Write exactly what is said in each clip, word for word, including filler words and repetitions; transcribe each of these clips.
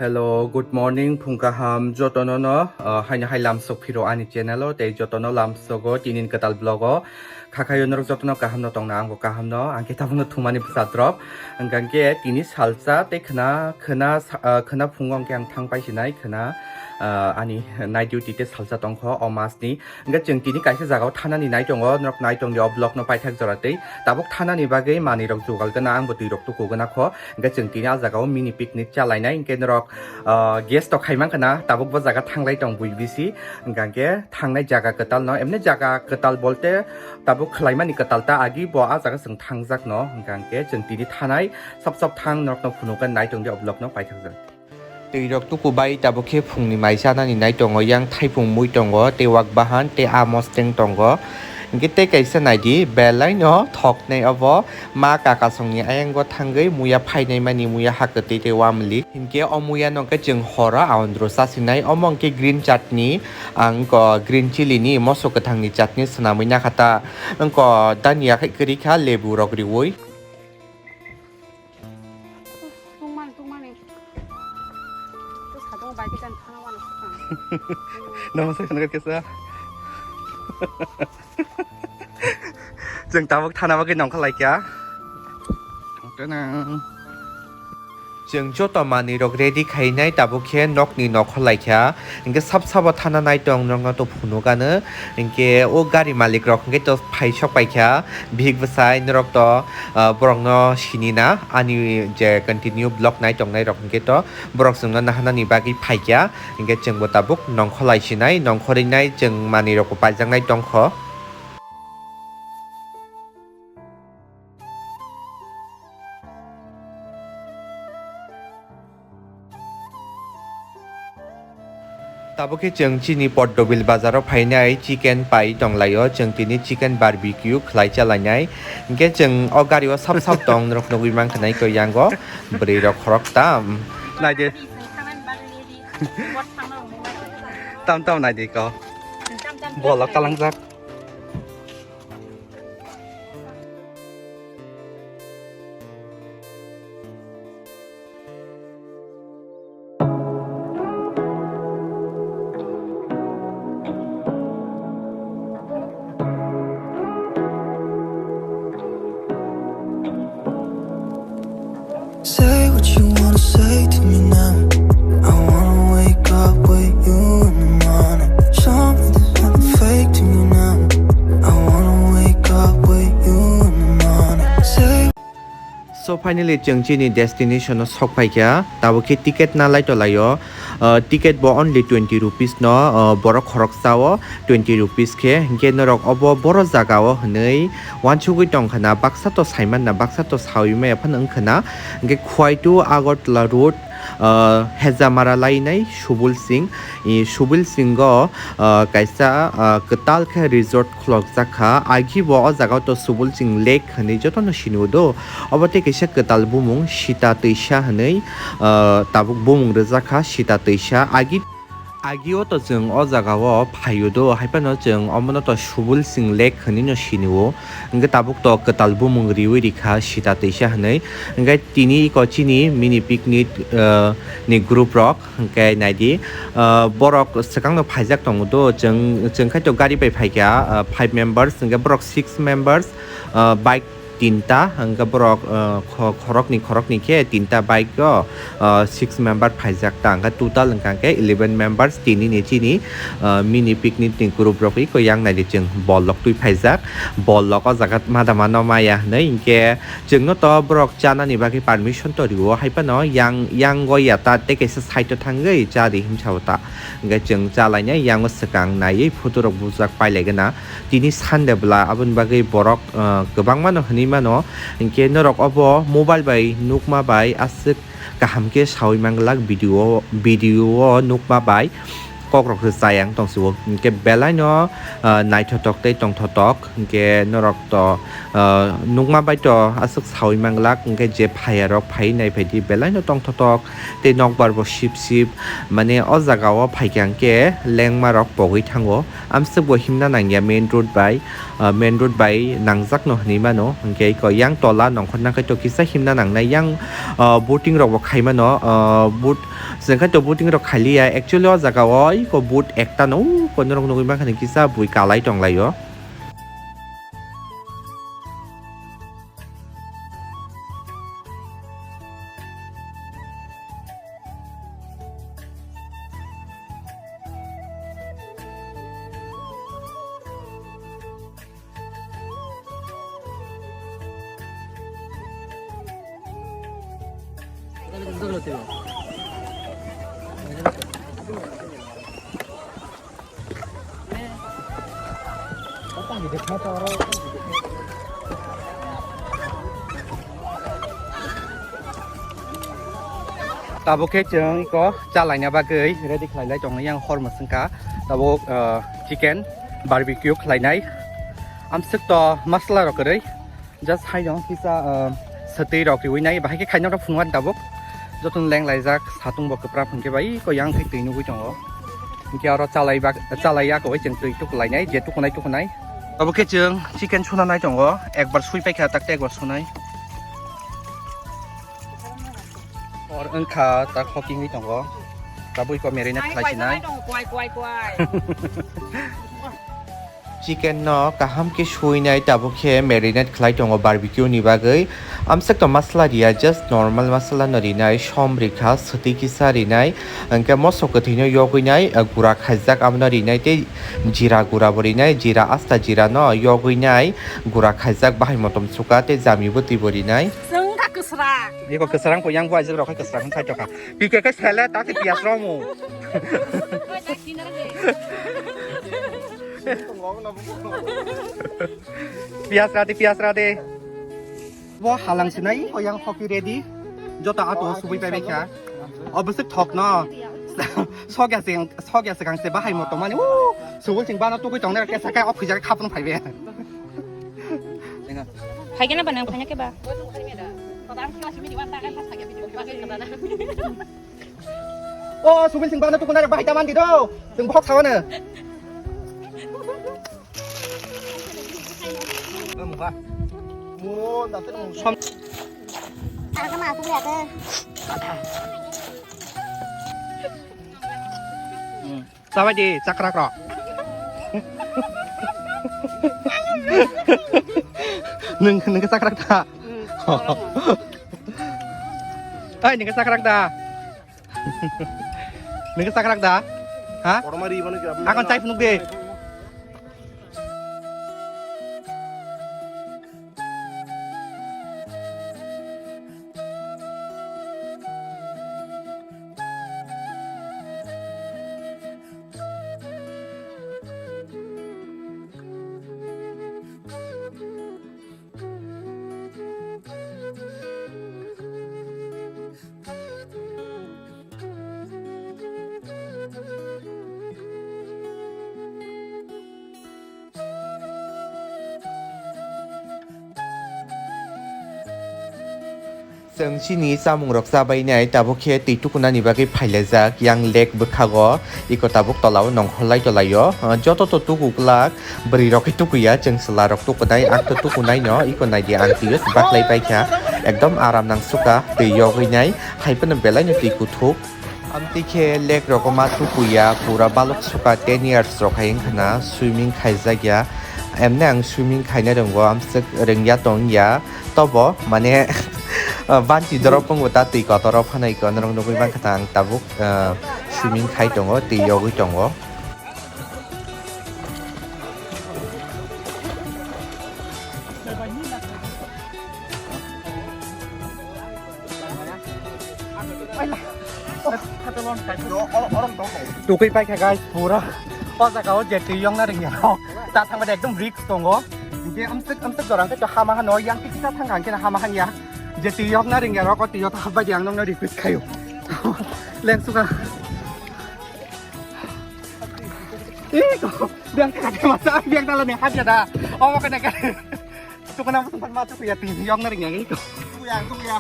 Hello, good morning, phung kaham jotono no, ah, haino hai lamsok phiro ani channel o, tei jotono lamsogo tinin kwtal vlog o. Khakhayo norok jotono kaham no tongna, angbo kaham no, angke tabukno thumani bwsa drop. Hwnkha khe tini salsa tei khwna, khwna sa-, ah, khwna phungo hwnkhe ang thang paisinai khwna, ah, ani night duty tei salsa tongkho o masni. Hwnkhe chwng tini kaisa jagao thanani nai tongo, norok nai tongdi o vlog no paithak jora tei. Tabuk thanani bagwi manwi rok jugal gana, angbo twi rok tuku gana kho. Hwnkhe chwng tini a jagao mini picnic chalainai, hwnkhe norok, ah, guess to khaimang khana, tabuk bo jaga thanglai tong buibisi. Hwnkha khe thangnai jaga kwtal no, emni jaga kwtal bolte tabuk khwlaimani kwtal ta, agi bo a jaga chwng thangjak no. Hwnkha khe chwng tini thanai, sop sop thang norok no phunukgwi nai tongdi o vlog no paithak jora. Twi rok tuku bai tabuk khe phungni mai chanani nai tongo, yang thaipung mui tongo, tei wak bahan, tei a mosteng tongo. Hwnkhe tei kaisa naidi, belai no thoknai obo, ma kakasongni ayang o thangwi muya phainai mani, muya ha kwtwi tei wamli. Hwnkhe o muya no khe chwng horo aondro chasinai, omo hwnkhe green chutney, ang ko green chilli ni moso kwthang ni chutney swnamwi nakha ta, wngko dania khai kwrwi kha lebu rok riwi. Tungmani, tungmani. Tei satung bai khe jang thana wano swkang. Namo swkang kisa. Chwng tabuk thana bagwi nongkha laikha. Tana. Chwng joto manwi rok ready khainai tabuk khe nokni nokho laikha. Hwnkhe sab sabo thana nai tong norokno to phunukano. Hwnkhe o gari malik rok hwnkhe to phai sok paikha. Bihik bwsai norok to, ah, borokno sinina ani je continue vlog nai tongnai rok hwnkhe to borok chwngno nahanani bagwi phaikha. Hwnkhe chwngbo tabuk nongkholai sinai, nongkhorwi nai chwng manwi rokbo paijaknai tongkho. Tabuk khe chwng chini Poddobil bazaro phainai chicken pai tonglaio, chwng tini chicken barbecue khlai chalainai. Hwnkhe chwng o gari o sap sap tong norok nugwi mankha nai koi yango bwrwi rok khorok tam. Naidi. Tam tam naidi ko. Bolok kalangjak. Say what you wanna say to me now. I wanna wake up with you in the morning. Show me there's nothing fake to me now. I wanna wake up with you in the morning. Say So finally chwng chini destination o sok phaikha. Tabuk khe ticket na lai tolaio. Ah, ticket bo only twenty rupees no, ah, borok khoroksa o twenty rupees khe. Hinkhe norok obo boro jaga o hwnwi wansugwi tongkha na, baksa to saiman na, baksa to sawi maya phano wngkha na. Hinkhe Khwai to Agartala road, ah, Hejamara lainai Subul Singh. I Subul Singh o, ah, kaisa, ah, kwtal khe resort khulokjak kha. Agi bo o jaga o to Subul Singh Lake hwnwi jotono sini o do. Obo tei kaisa kwtal bumung Sita Twisa hwnwi, ah, tabuk bumung rijak kha Sita Twisa. Agi, agi o to chwng o jaga o phai o do, hai phano chwng omono to Subul Singh Lake hwnwi no sini o. Hwnkhe tabuk to kwtal bumung riwi rikha Sita Twisa hwnwi. Hwnkhe tini iko chini mini picnic, ah, ni group rok. Hwnkhe naidi, ah, borok swkangno phaijak tongo do, chwng, chwng khai to gari bai phaikha, ah, five members, hwnkhe borok six members, ah, bike tinta, hwnkhe borok, ah, kho-, khoroknwi, khoroknwi khe tinta bike o, ah, six member phaijak ta, hwnkhe total hwnkha khe eleven members, tini ni chini, ah, mini picnic ni group rok iko yang naidi chwng bol lok twi phaijak, bol lok o jaga ma da mano maya hwnwi, hwnkhe Chwngno to borok chanani bagwi permission to rio, hai phano yang, yang go ya ta tei kaisa side o thangwi cha di himsa o ta. Hwnkhe chwng cha lainai, yango swkang naiwi photo rok bujak pai lai gana. Tini Sunday bwla, aboni bagwi borok, ah, kwbangma no hwnwi mano. Hwnkhe norok obo mobile bai nukma bai aswk kaham khe sawi manglak video, video o nukma bai. kokrok se chayang tong sio, hwnkhe belai no, ah, naithotok tei tongthotok, hwnkhe norok to, ah, nukma bai to aswk saui manglak, hwnkhe je phaiya rok phai nai phaidi belai no tongthotok tei nokbar bo sip sip, mane o jaga o phaikha hwnkhe lengma rok pogwi thango, amswk bo himna nangya main road bai. Ah, main road bai nangjakno hinwi mano, hwnkhe eko yang tola nongkhorna khe to kisa himna nangnai, yang, ah, boating rokbo khai mano, ah, boat, chwng khe to boating rok khailiya, actually o jaga o eko boat ekta no, eko norok nugwi mankha ni kisa bui kalai tonglaio. Tabuk khe chwng eko chalaina bagwi ready khlailai tongo, yang hor mwswngkha. Tabuk, ah, chicken barbecue khlainai. Amswk to masala rok kwrwi. Just hai jong kisa, ah, swtwi rok riwi nai, bahai khe khaina rok phunukmani tabuk. Jotono lenglaijak, satung bo kwprak hwnkhe bai eko yang khe twi nugwi tongo. Hwnkhe oro chalai bak, chalai ya koi chwng twi tuku lainai, je tukunai tukunai. Abo khe chwng chicken suna nai tongo, ekbar sui paikha, tak tei ekbar sunai. Or wngkha tak hoki wngwi tongo. Tabuk eko marinate khlai sinai. Chicken no kaham khe suinai, tabuk khe marinate khlai tongo barbecue ni bagwi. Amswk to masala riya, just normal masala no rinai, som rikha, swtwi kisa rinai, hwnkhe moso kwthwi no yogwi nai, ah, gura khaijak abono rinai, tei jira gura bo rinai, jira, asta jira no yogwi nai, gura khaijak, bahai motom suka tei jami bwtwi bo rinai. Chwng kha kwsrang. Eko kwsrang ko yang bo aijak rok hai kwsrang khai tokha. P K khe sele ta khe piyas romu. Piyas radi, piyas radi. Bo halang sinai, o yang hoki ready. Joto ato subui pai bekha. O bwswk thok no. Sogya sing, sogya swkang se bahai motom mani. Subui sing bana tubui tong na kesa kai office khapung phai be. Phaikhe na ba nang phaina khe ba? O, Subil sing bana tukuna bahai taman di do. Sing bohok sawana. Som. Ang sama aku lihat deh. Sabai di, chakrak rok. Nung, nung chakrak ta. Hai, nung chakrak ta. Nung chakrak ta. Ha? Kormari mana kira? Akan chai punuk de. Chwng chini chamung rok chabainai, tabuk khe twi tukunani bagwi phailajak yang lake bwkhago, iko tabuk tolao nongkhorlai tolaio. Joto to tuku glak, bwrwi rok khe tukuya, chwng chwla rok tukunai, ang to tukunai no, iko naidi ang twi baklai paikha, ekdom aram nang suka twi yogwi nai, hai phano belai no twi kuthuk. Amtwi khe lake rogo ma tukuya, pura balok suka ten years rok hai wngkha na swimming khaijakya. Emne ang swimming khaina rwngo, amswk rwngya tongya. Tobo mane banchi dorop wngbo ta twi kotor o phano iko norok nugwi mankha ta ang tabuk, ah, swimming khai tongo, twi yogwi tongo. Tukui paikha guys, pura o jaga o je twi yokna ringya rok. Ta thangba de ekdom risk tongo. Hingke amswk, amswk jora hingke to hama hano, yang kisa thangka hingke hama hanya. Je twi yokna ringya rok, o twi o ta habbai di ang nokno request khayo. Lengsuka. Ih, kok biang kata masa biang dalam yang hati ada. Oh, kena kena. Tukuna tukun mata kuya ting yong nering yang itu. Kuya kuya.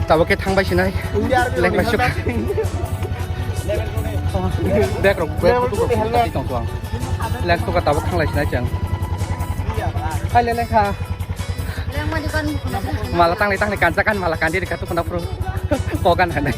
Tabuk khe thangbai sinai. Lengbai suk. Bag rok, bag rok tong tuang. Leng suka tabuk thanglai sinai chang. Hai le lengkha. Mala tanglai tanglai kansa kan mala kandi rika tu kena pro. Kogan hanai.